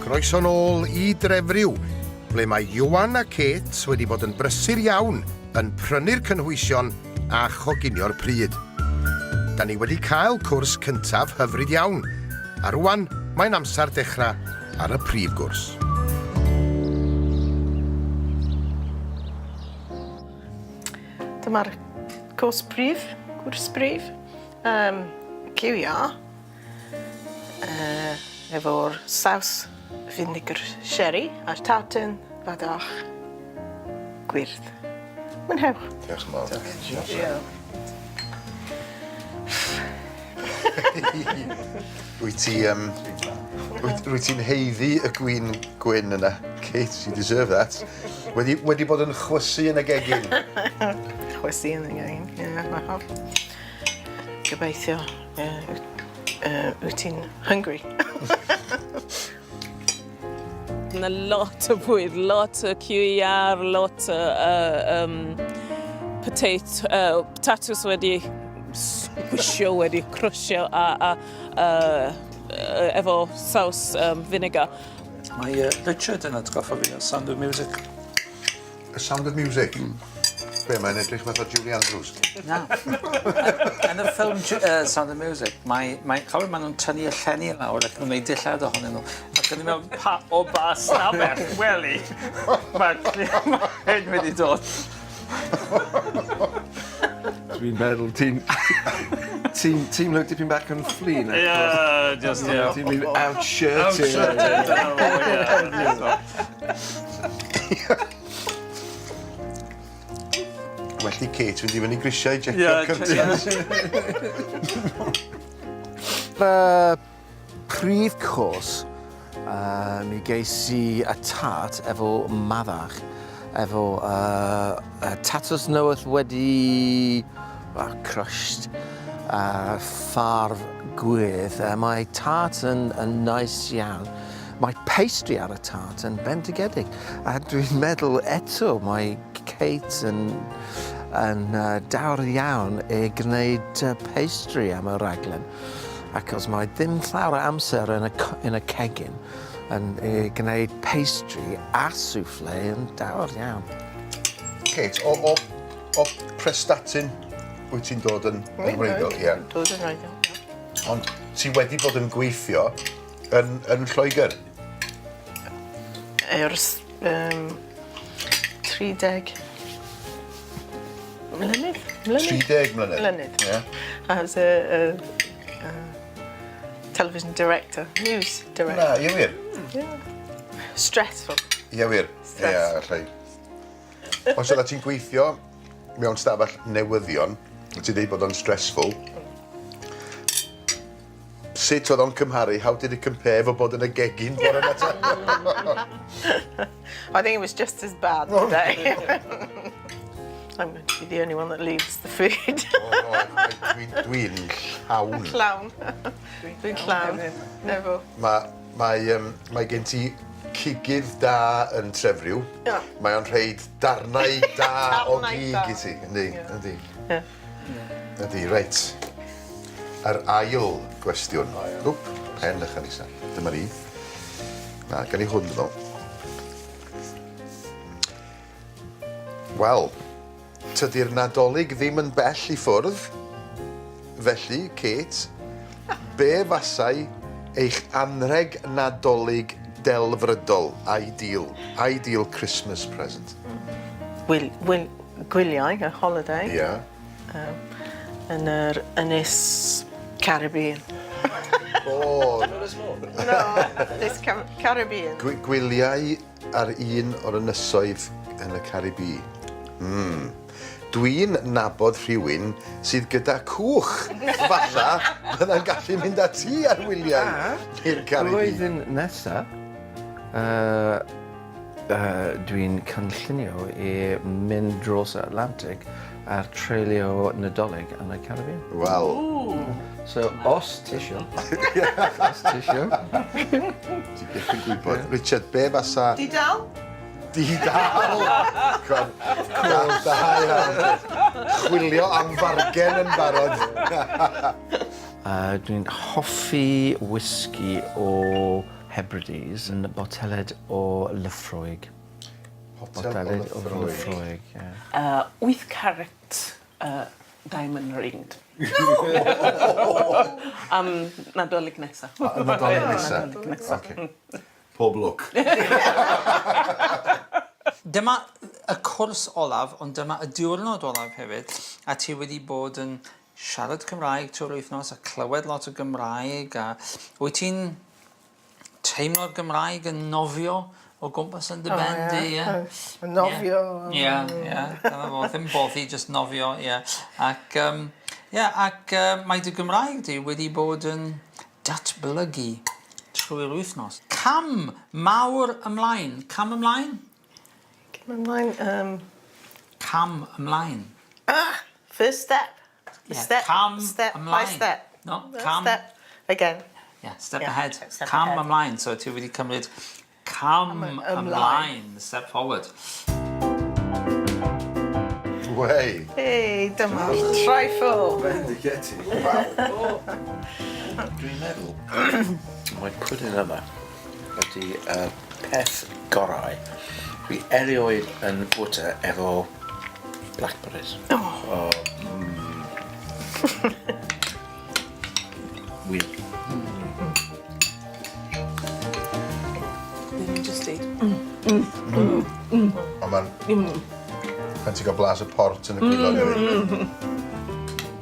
Croeso nôl i Drefriw, ble mae Ioan a Kate wedi bod yn brysur iawn yn prynu'r cynhwysion a choginio'r pryd. Da ni wedi cael cwrs cyntaf hyfryd iawn, a rwan mae'n amser dechrau ar y prif gwrs. Dyma'r cwrs prif, cwrs prif. Um, cyw iâr. Uh, efo'r saws finegr sherry a'r tartan faddach gwyrdd. Mwynhewch. Diolch yn fawr. Diolch. Wyt ti um, wyt, wyt ti'n haeddu y gwin gwyn yna, Kate, you deserve that. Wedi, wedi bod yn chwysu yn y gegin. Chwysu yn y gegin, ie, yeah, Gobeithio, ie, uh, wyt ti'n hungry? Yna lot o bwyd, lot o QR, lot o uh, um, potato, uh, tatws wedi sgwisio, wedi crwsio a, a uh, efo saws um, vinegar. Mae uh, Richard yn atgoffa fi o Sound of Music. Y Sound of Music? Mm. Be, mae'n edrych fatha Julie Andrews? Na. Yn y ffilm uh, Sound of Music, mae, mae, cofio maen nhw'n tynnu y llenni lawr ac yn gwneud dillad ohonyn nhw. Ac o'n i'n meddwl, pa, o ba stafell wely mae ma hyn wedi dod. Dwi'n meddwl ti'n ti'n teimlo dipyn bach yn flin. Ie, yeah, just, yeah. Ti'n mynd out-shirted. Out-shirted, oh, yeah. Well i Kate fynd i fyny grisiau i jecio'r curtains. Fy prif cwrs, uh, mi geis i y tart efo maddach, efo uh, tatws newydd wedi uh, crushed, uh, ffarf gwyrdd. Uh, mae tart yn, yn nice iawn. Mae pastry ar y tart yn bendigedig, a dwi'n meddwl eto mae Kate yn, yn uh, dawr iawn i gwneud uh, pastry am y rhaglen, achos mae ddim llawer o amser yn y, yn y cegin yn i gwneud pastry a souffle yn dawr iawn. Kate, o, o, o Prestatyn wyt ti'n dod yn, yn wreiddiol? Ie. Dod yn wreiddiol, Ond ti wedi bod yn gweithio Yn, yn Lloegr? Ers um, 30 mlynedd. Mlynedd? 30 mlynedd? Mlynedd. Yeah. As a, a, a television director, news director. Na, ie wir? Yeah. Stressful. Ie wir? Ie, allai. Os oeddet ti'n gweithio mewn stafell newyddion, ti'n dweud bod o'n stressful, Sut oedd o'n cymharu? How did it compare efo bod yn y gegin bore 'ma ta? I think it was just as bad today. I'm going to be the only one that leaves the food. Oh, no, dwi'n dwi llawn. Llawn. Dwi'n llawn. Efo. Mae, mae, um, mae gen ti cigydd da yn Trefriw. Yeah. Mae o'n rhaid darnau da o gig i ti. Yndi, yndi. Yeah. Ydy, reit. Yr ail gwestiwn. Wp, pen ychan isa. Dyma ni. Na, gen i hwn ddo. Wel, tydi'r Nadolig ddim yn bell i ffwrdd. Felly, Kate, be fasai eich anrheg Nadolig delfrydol, ideal, ideal Christmas present? Will, will, gwyliau, a holiday. Ie. Um, yn yr Ynys Caribbean. O! No, Ynys Caribbean. Gwy gwyliau ar un o'r ynysoedd yn y Caribî. Mm. Dwi'n nabod rhywun sydd gyda cwch. Falla bydda'n gallu mynd â ti ar wyliau i'r Caribî. Blwyddyn nesa, uh, Uh, dwi'n cynllunio i mynd dros yr Atlantic a treulio Nadolig yn y Caribbean. Wel. So, os ti isio. Os ti isio. Ti byth yn gwybod. Richard, be fasa... Di dal? Di dal! Con, da, da iawn. Chwilio am fargen yn barod. Uh, dwi'n hoffi whisky o... Hebrides yn boteled o Lyffroeg. Potel o Lyffroeg. Ie. 8 carat diamond ring. Am Nadolig nesa. Y Nadolig nesa. Nadolig nesa. Ocê. Pob lwc. Dyma y cwrs olaf, ond dyma y diwrnod olaf hefyd, a ti wedi bod yn siarad Cymraeg trwy'r wythnos a clywed lot o Gymraeg a wyt ti'n teimlo'r Gymraeg yn nofio o gwmpas yn dy ben di, ie? Yn nofio. Ie, ie, dyna fo, ddim boddi, jyst nofio, ie. Ac, um, ie, ac uh, mae dy Gymraeg di wedi bod yn datblygu trwy'r wythnos. Cam mawr ymlaen. Cam ymlaen? Cam ymlaen, um... Cam ymlaen. Ah! First step. Yeah, step, cam step ymlaen. by step. No, cam. Step again. Yeah, step Yeah, ahead. step cam ahead. ymlaen. So ti wedi cymryd cam ymlaen. ymlaen. Step forward. Wei. Hey, dyma trifle. Bendigedig. Waw. Dwi'n meddwl mae pwdin yma ydy y peth gorau dwi erioed yn bwyta efo blackberries. Oh. mm. Wir. Ddim jyst deud. Ond ma'n... Pan ti'n cael blas y port yn y gwaelod hefyd.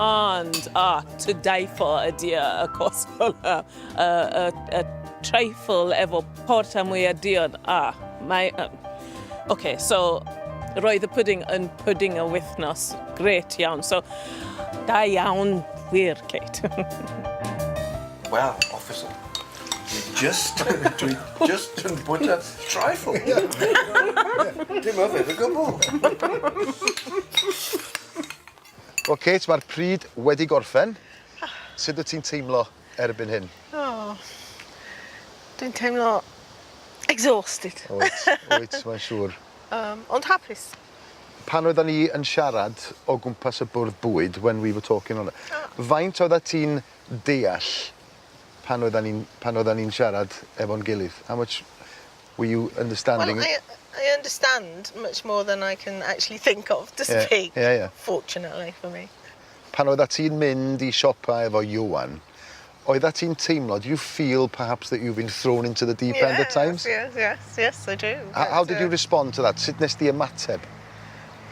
Ond, ah, to die for ydy y cwrs ola. Y, y, y trifle efo port a mwyar duon. Ah, mae... OK, so roedd y pudding yn pudding y wythnos. Grêt iawn. So, da iawn wir, Kate. Wel, officer, dwi jyst, dwi jyst yn bwyta trifle. Dim yfed o gwbl. Wel, Kate, mae'r pryd wedi gorffen. Sut wyt ti'n teimlo erbyn hyn? Oh, dwi'n teimlo exhausted. Wyt, wyt, mae'n siŵr. Ond hapus. Pan oeddan ni yn siarad o gwmpas y bwrdd bwyd, when we were talking on it, faint oeddat ti'n deall pan oeddan ni'n pan oeddan ni'n siarad efo'n gilydd? How much were you understanding? Well, I understand much more than I can actually think of to speak. Yeah. Fortunately for me. Pan oeddat ti'n mynd i siopa efo Iwan, oeddat ti'n teimlo, do you feel perhaps that you've been thrown into the deep end at times? Yes, I do. How did you respond to that? Sut nes di ymateb?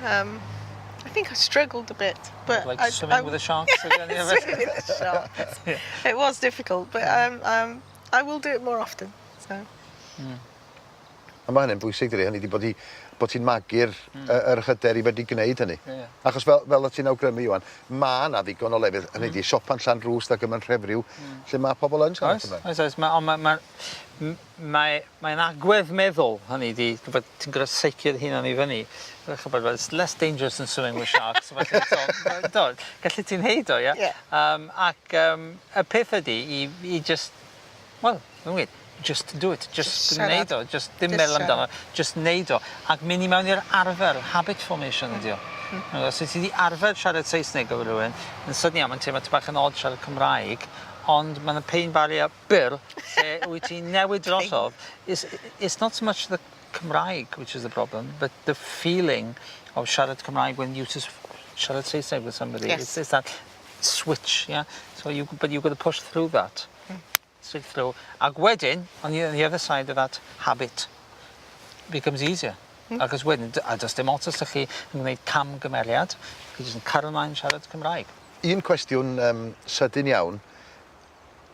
I think I struggled a bit, but Like I, swimming I, with the sharks again, yeah. Swimming with the sharks. It was difficult, but I will do it more often. So. A mae hynny'n bwysig dydi, hynny 'di bod i bod ti'n magu'r yr hyder i fedru gwneud hynny. Ie. Achos fel fel o' ti'n awgrymu Iwan, ma' 'na ddigon o lefydd, hynny 'di siopa'n Llanrwst ac yma'n Nhrefriw, lle ma' pobl yn siarad Oes, Cymraeg. oes, oes. Ma' ond ma' ma' m- mae mae'n agwedd meddwl, hynny 'di, gwbod, ti'n gor'o' seicio'r hunan i fyny. Ch'bod, well, it's less dangerous than swimming with sharks. Felly, so, do, gallu ti neud o, ie? Ie. Ac y peth ydi i i just, wel, ddim yn gweud, just do it, just Just siarad. neud o, just dim Just meddwl amdano, siarad. just neud o. Ac mynd i mewn i'r arfer, habit formation ydi o. Os wyt ti 'di arfer siarad Saesneg efo rhywun, yn sydyn iawn mae'n teimlo tipyn bach yn od siarad Cymraeg, ond ma' 'na pain barrier byr lle wyt ti'n newid drosodd. It's not so much the Cymraeg which is the problem, but the feeling of siarad Cymraeg when you just siarad Saesneg with somebody. Yes. It's that switch, yeah? So you, but you've got to push through that. Straight through. Ac wedyn, on the other side of that habit, becomes easier. Achos wedyn, a does dim ots os ydych chi yn gwneud camgymeriad, chi jyst yn cario ymlaen siarad Cymraeg. Un cwestiwn um, sydyn iawn.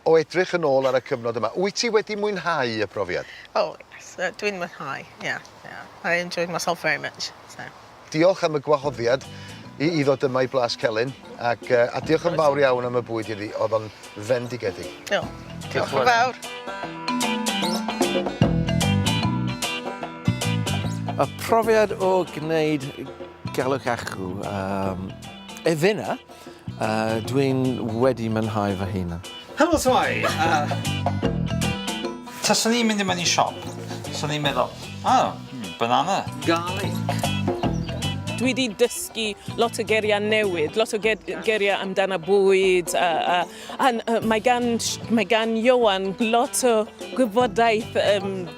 O edrych yn ôl ar y cyfnod yma, wyt ti wedi mwynhau y profiad? Oh, yes, dwi'n mwynhau, yeah. I enjoyed myself very much, so. Diolch am y gwahoddiad i ddod yma i Blas Celyn, ac, a diolch yn fawr iawn am y bwyd iddi, oedd o'n fendigedig. Oh, diolch yn fawr. Y profiad o gwneud Galwch Acw, i finna, dwi'n wedi mwynhau fy hunan. Helo, s'mai! Taswn i'n mynd i mewn i siop, swn i'n meddwl, oh, banana, garlic. Dwi 'di dysgu lot o geiriau newydd, lot o geiriau amdano bwyd, a, a, a, a mae, gan, mae gan Ioan lot o gwybodaeth um,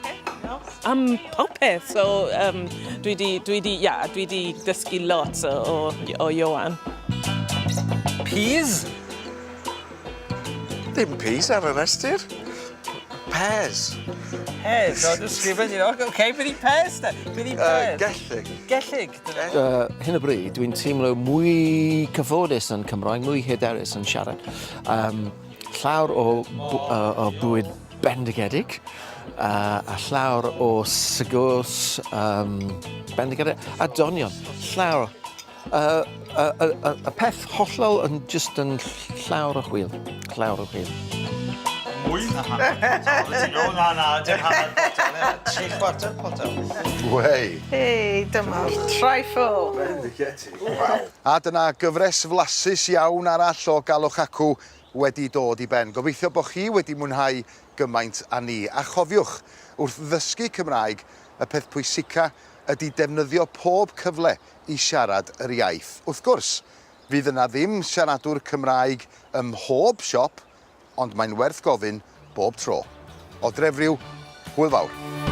am popeth. So um, dwi 'di, dwi 'di, yeah, dwi 'di dysgu lot o, o, o Ioan. Peas? Dim peas ar y rhestr. Pears. Pears, o, dwi'n sgrifennu nhw. Oce, beth i pears da? Beth i pears? Gellig. Gellig. Hyn o bryd, dwi'n teimlo mwy cyfforddus yn Cymraeg, mwy hyderus yn siarad. Um, llawr o, o bwyd bendigedig, a llawr o sgwrs um, bendigedig, a donion. Llawr. Uh, uh, uh, uh, y peth hollol yn just yn llawr o chwil. Llawr o chwil. Mwy na hanner potel. O, na, na, dim hanner potel. Tri chwarter potel. Wei. Hei, dyma'r trifle. Bendigedig. A dyna gyfres flasus iawn arall o Galwch Acw wedi dod i ben. Gobeithio bod chi wedi mwynhau gymaint â ni. A chofiwch, wrth ddysgu Cymraeg, y peth pwysica ydy defnyddio pob cyfle i siarad yr iaith. Wrth gwrs, fydd yna ddim siaradwr Cymraeg ym mhob siop, ond mae'n werth gofyn bob tro. O Drefriw, hwyl fawr.